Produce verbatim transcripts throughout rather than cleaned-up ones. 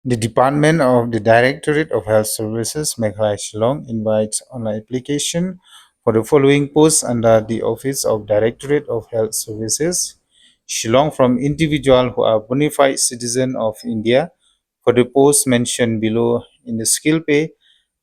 The Department of the Directorate of Health Services, Meghalaya Shillong, invites online application for the following posts under the Office of Directorate of Health Services, Shillong, from individual who are bona fide citizen of India for the post mentioned below in the skill pay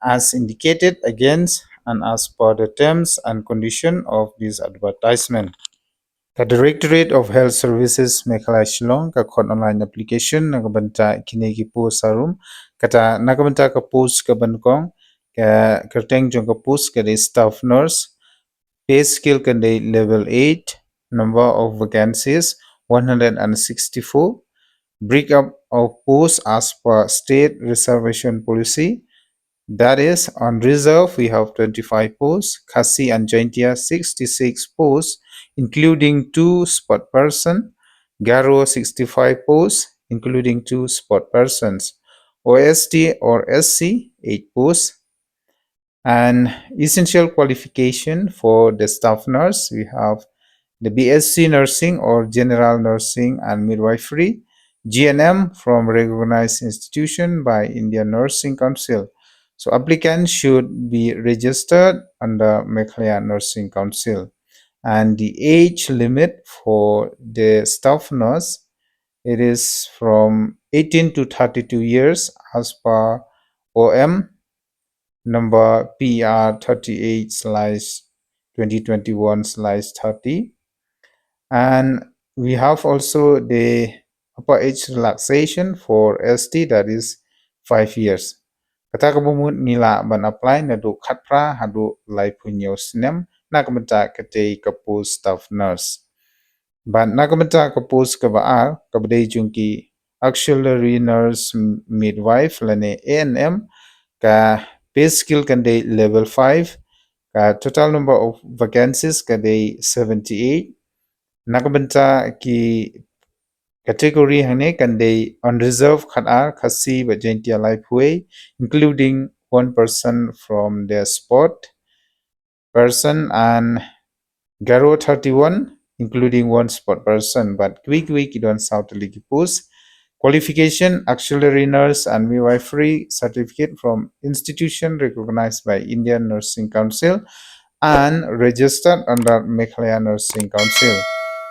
as indicated against and as per the terms and condition of this advertisement. Ka Directorate of Health Services Meghalaya Shillong ka khot online application na ka bynta kine ki post harum. Kata na ka bynta ka post kaba nyngkong, ka kyrteng jong ka post ka dei staff nurse. Pay scale ka dei level eight, number of vacancies one hundred and sixty-four. Breakup of post as per state reservation policy. That is, on reserve, we have twenty-five posts, Khasi and Jaintia, sixty-six posts, including two spokesperson, Garo, sixty-five posts, including two spokespersons, O S T or S C, eight posts. And essential qualification for the staff nurse, we have the B S C nursing or general nursing and midwifery, G N M from recognized institution by Indian Nursing Council. So applicants should be registered under Meghalaya Nursing Council. And the age limit for the staff nurse, it is from eighteen to thirty-two years as per O M number P R thirty-eight slash twenty twenty-one slash thirty. And we have also the upper age relaxation for S T, that is five years. Kata ka mut ngi lah ban apply naduh khatphra haduh laiphew hynñiew snem na ka bynta katei ka post staff nurse. Bad na ka bynta ka post kaba ar, kaba dei jong ki auxiliary nurse midwife lane A N M, ka pay scale kan dei level five, ka total number of vacancies ka dei seventy-eight. Na ka bynta ki category hangne kan dei on reserve khatar, Khasi bad Jaintia laiphew, including one person from the spokesperson, and Garo thirty-one, including one spokesperson, bad kiwei kiwei ki don saw tylli ki post. Qualification, auxiliary nurse and midwifery certificate from institution recognized by Indian Nursing Council and registered under Meghalaya Nursing Council.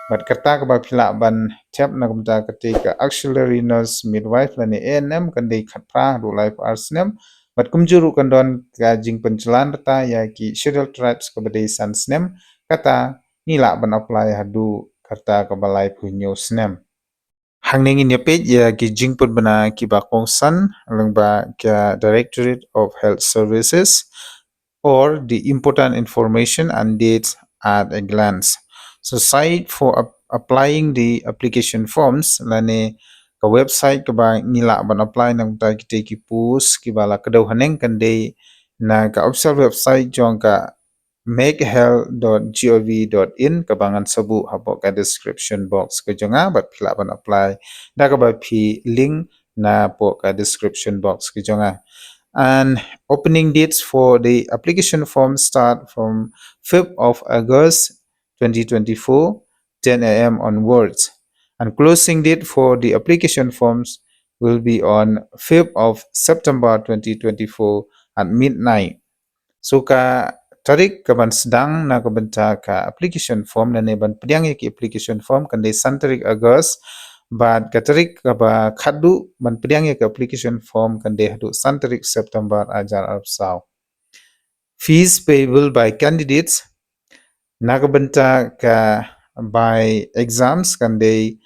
Bad kata kaba phi lah ban thep na ka bynta katei ka auxiliary nurse midwife lane A N M kan dei khatphra haduh laiphew ar snem. Bad kumjuh ruh kan don ka jingpynjlan rta ïa ki Scheduled Tribes kaba dei san snem, kata ngi lah ban apply haduh kata kaba laiphew hynñiew snem. Hangne ngin ïa peit ïa ki jingpynbna kiba kongsan lyngba ka Directorate of Health Services or the important information and dates at a glance. So site for ap- applying the application forms lane ka website kaba ngi lah ban apply na ka bynta kitei ki post kiba la kdew haneng kan dei na ka official website jong ka meghealth dot gov dot in kaba ngan sa buh hapoh ka description box ka jong nga, bad phi lah ban apply da kaba phi link napoh ka description box ka jong nga. And opening dates for the application form start from fifth of August twenty twenty-four, ten A M onwards. And closing date for the application forms will be on fifth of September twenty twenty-four at midnight. So ka tarik kaban sdang na ka bynta ka application form lane ban pdiang ïa ki application form kan dei san tarik August, bad ka tarik kaba khatduh ban pdiang ïa ka application form kan dei haduh san tarik September ar hajar arphew saw. Fees payable by candidates, na ka bynta ka bai exams kan dei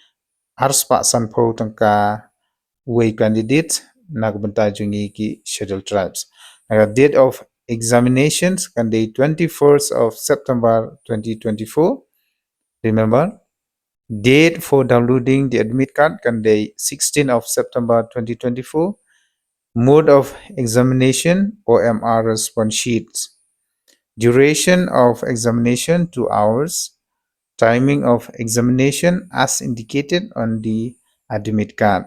arspah sanphew tyngka wei candidate na ka bynta jong ngi ki Scheduled Tribes. Na ka date of examinations kan dei twenty-first of September twenty twenty-four. Remember, date for downloading the admit card kan dei sixteenth of September twenty twenty-four. Mode of examination, O M R response sheets. Duration of examination, two hours. Timing of examination as indicated on the admit card.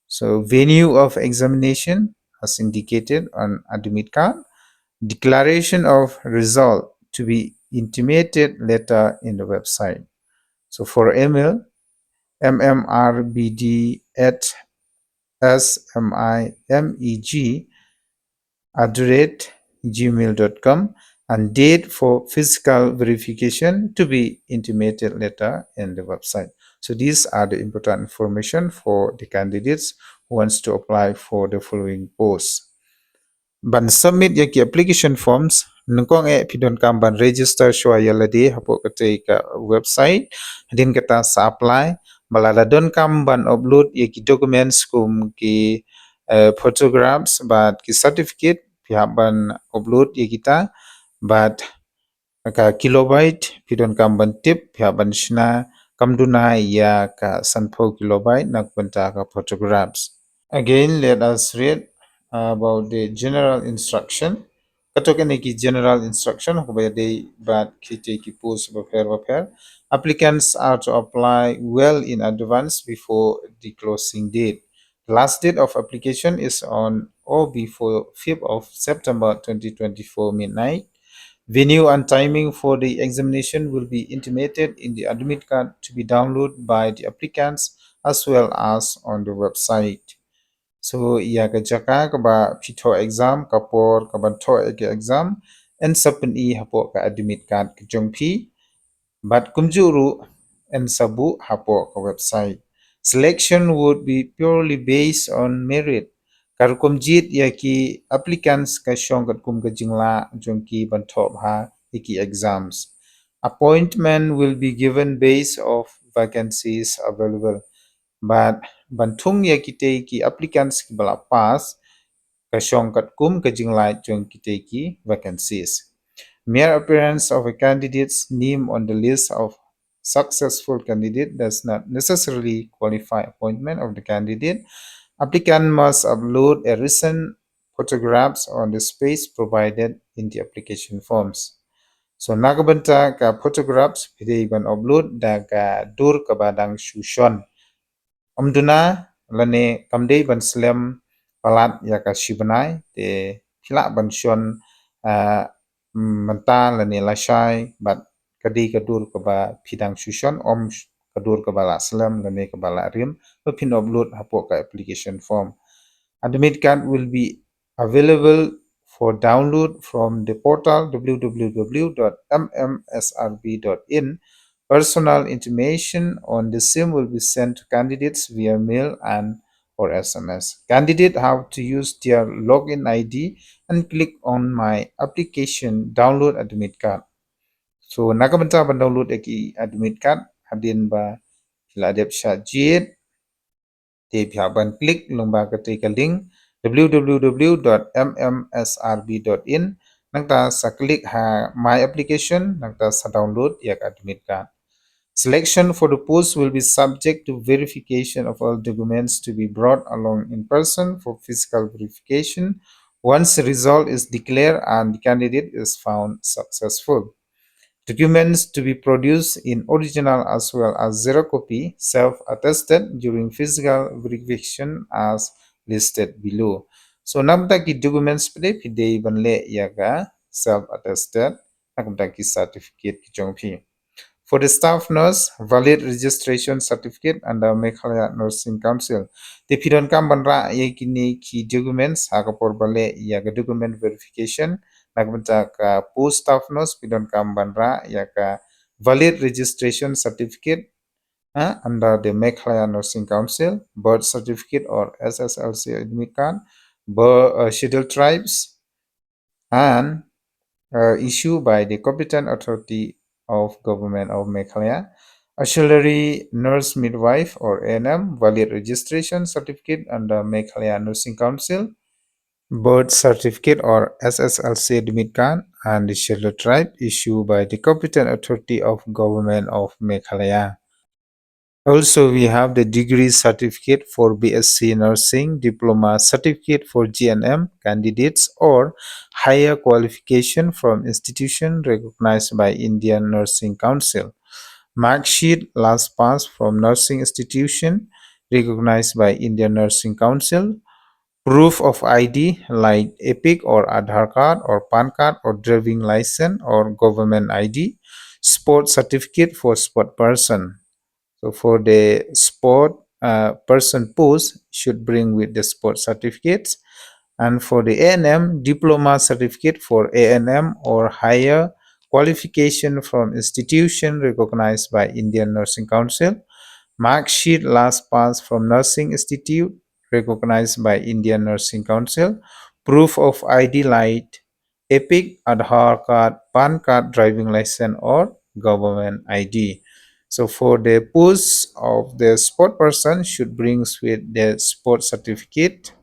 So venue of examination as indicated on admit card. Declaration of result to be intimated later in the website. So for email, M M R B D at S M I M E G at the rate gmail dot com, and date for physical verification to be intimated later in the website. So these are the important information for the candidates who wants to apply for the following posts. Ban submit ïa ki application forms, nyngkong eh phi donkam ban register shuwa ïa lade hapoh katei ka website, hadien kata sa apply. Ba lada donkam ban upload ïa ki documents kum ki, eh, photographs bad ki certificate, phi hap ban upload ïa kita. Bad ka kilobyte phi donkam ban tip, phi hap ban shna kam duna ïa ka sanphew kilobyte na ka bynta ka photographs. Again, let us read about the general instruction. Kato kane ki general instruction, haba ïadei bad kitei ki post bapher bapher. Applicants are to apply well in advance before the closing date. The last date of application is on or before fifth of September twenty twenty-four midnight. Venue and timing for the examination will be intimated in the admit card to be downloaded by the applicants as well as on the website. So, ïa ka jaka kaba phi thoh exam, ka por kaban thoh ïa ka exam, yn sa pyni hapoh ka admit card ka jong phi. Bad kumjuh ruh yn sa buh hapoh ka website. Selection would be purely based on merit. Ka rukom jied ïa ki applicants ka shong katkum ka jinglah jong ki ban thoh bha ïa ki exams. Appointment will be given based of vacancies available. Bad ban thung ïa kitei ki applicants kiba la pass ka shong katkum ka jinglait jong kitei ki vacancies. Mere appearance of a candidate's name on the list of successful candidate does not necessarily qualify appointment of the candidate. Applicant must upload a recent photographs on the space provided in the application forms. So na ka bynta ka photographs phi dei ban upload da ka dur kaba dang shu shon. Ym duna lane kam dei ban slem palat ïa ka shi bnai, te phi lah ban shon, ah, mynta lane lashai, bad ka dei ka dur kaba phi dang shu shon, ym sh-, ka dur kaba la slem lane kaba la rim, ba phin upload hapoh ka application form. Admit card will be available for download from the portal w w w dot m m s r b dot in. Personal intimation on the same will be sent to candidates via mail and or S M S. Candidate have to use their login I D and click on My Application, Download Admit Card. So, na ka bynta ban download ïa ki admit card, hadien ba phi la dep shah jied, te phi hap ban click lyngba katei ka link w w w dot m m s r b dot in, nangta sa click ha My Application, nangta sa download ïa ka admit card. Selection for the post will be subject to verification of all documents to be brought along in person for physical verification once the result is declared and the candidate is found successful. Documents to be produced in original as well as xerox copy, self-attested during physical verification as listed below. So, na ka bynta ki documents phi dei, phi dei ban leh ïa ka self-attested, na ka bynta ki certificate ki jong phi. For the staff nurse, valid registration certificate under Meghalaya Nursing Council. Te phi donkam ban rah ïa kine ki documents ha ka por ba leh ïa ka document verification, na ka bynta ka post staff nurse phi donkam ban rah ïa ka valid registration certificate, ha, under the Meghalaya Nursing Council, birth certificate or S S L C admit card, bir-, uh, Scheduled Tribes, and, uh, issued by the competent authority of Government of Meghalaya. Auxiliary nurse midwife or A N M, valid registration certificate under Meghalaya Nursing Council, birth certificate or S S L C admit card, and the Scheduled Tribe issued by the competent authority of Government of Meghalaya. Also, we have the degree certificate for B S C nursing, diploma certificate for G N M candidates or higher qualification from institution recognized by Indian Nursing Council. Mark sheet last pass from nursing institution recognized by Indian Nursing Council. Proof of I D like EPIC or Aadhaar card or PAN card or driving license or government I D. Sport certificate for sport person. So for the sport, uh, person post should bring with the sport certificates. And for the A N M, diploma certificate for A N M or higher qualification from institution recognized by Indian Nursing Council, mark sheet last pass from nursing institute recognized by Indian Nursing Council, proof of I D like EPIC, Aadhaar card, PAN card, driving license, or government I D. So for the post of the sport person should brings with the sport certificate.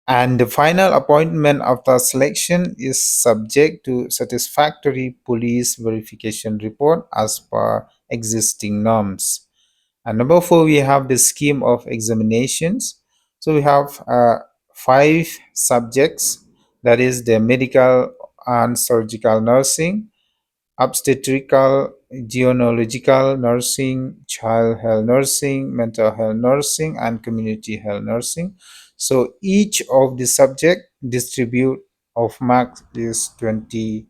And the final appointment after selection is subject to satisfactory police verification report as per existing norms. And number four, we have the scheme of examinations. So we have uh, five subjects, that is the medical and surgical nursing, obstetrical, gynecological nursing, child health nursing, mental health nursing, and community health nursing. So each of the subject distribute of marks is twenty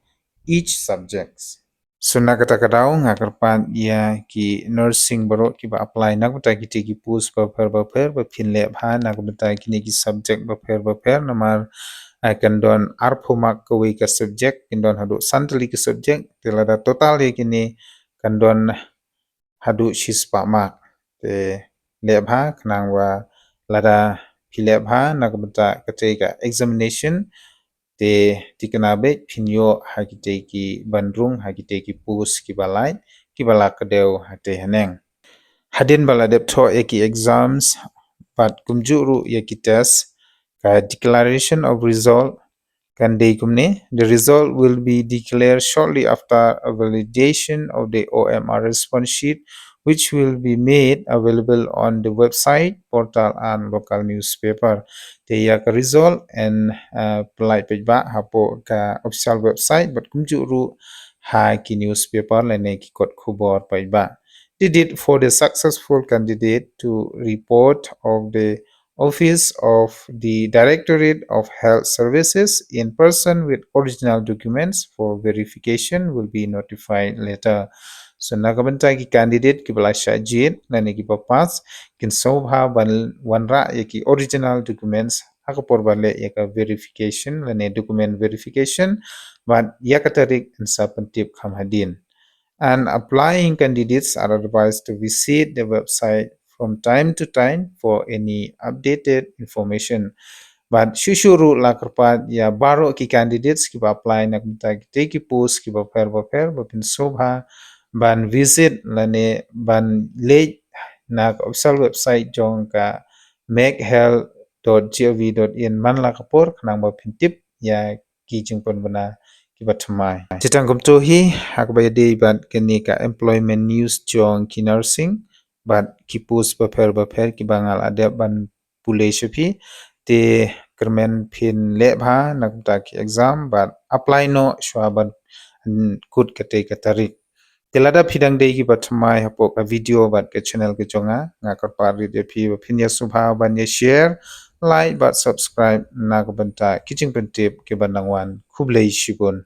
each subjects. So na kata ka daw nga kyrpad ïa ki nursing baroh kiba apply na ka bynta kitei ki post bapher bapher ba phin leh bha na ka bynta kine ki subject bapher bapher, namar eh, kan don arphew mark kawei ka subject, kan don haduh san tylli ki subject, te lada total ïa kine kan don haduh shispah mark. Te leh bha khnang ba lada phi leh bha na ka bynta katei ka examination, te thikna beit phin ïoh ha kitei kiban rung ha kitei ki post kiba lait, kiba la kdew hatei haneng. Hadien ba la dep thoh ïa ki exams bad kumjuh ruh ïa ki test, ka declaration of result kan dei kumne: the result will be declared shortly after a validation of the O M R response sheet, which will be made available on the website, portal and local newspaper. Te ïa ka result yn uh, pyllait paidbah hapoh ka official website bad kumjuh ruh ha ki newspaper lane ki kot khubor paidbah. Did it for the successful candidate to report of the Office of the Directorate of Health Services in person with original documents for verification will be notified later. So na ka bynta ki candidate kiba la shah jied lane kiba pass, kin sngewbha ban wanrah ïa ki original documents ha ka por ba leh ïa ka verification lane document verification, bad ïa ka tarik yn sa pyntip kham hadien. And applying candidates are advised to visit the website from time to time for any updated information. Bad shuh shuh ruh la kyrpad ïa baroh ki candidates kiba apply na ka bynta kitei ki post kiba pher ba pher ba phin sngewbha ban visit lane ban leit na ka official website jong ka make health dot gov dot in man la ka por khnang ba phin tip ïa ki jingpynbna kiba thymmai. Te tang kumto hi, ha kaba ïadei bad kane ka employment news jong ki nursing bad ki post bapher bapher kiba nga la dep ban pule sha phi, te kyrmen phin leh bha na ka bynta ki exam bad apply noh shuwa ban kut katei ka tarik. Te lada phi dang dei kiba thymmai hapoh ka video bad ka channel ka jong nga, nga kyrpad rit ïa phi ba phin ïa sngewbha ban ïa share, like bad subscribe na ka bynta ki jingpyntip kiba nang wan. Khublei shibun.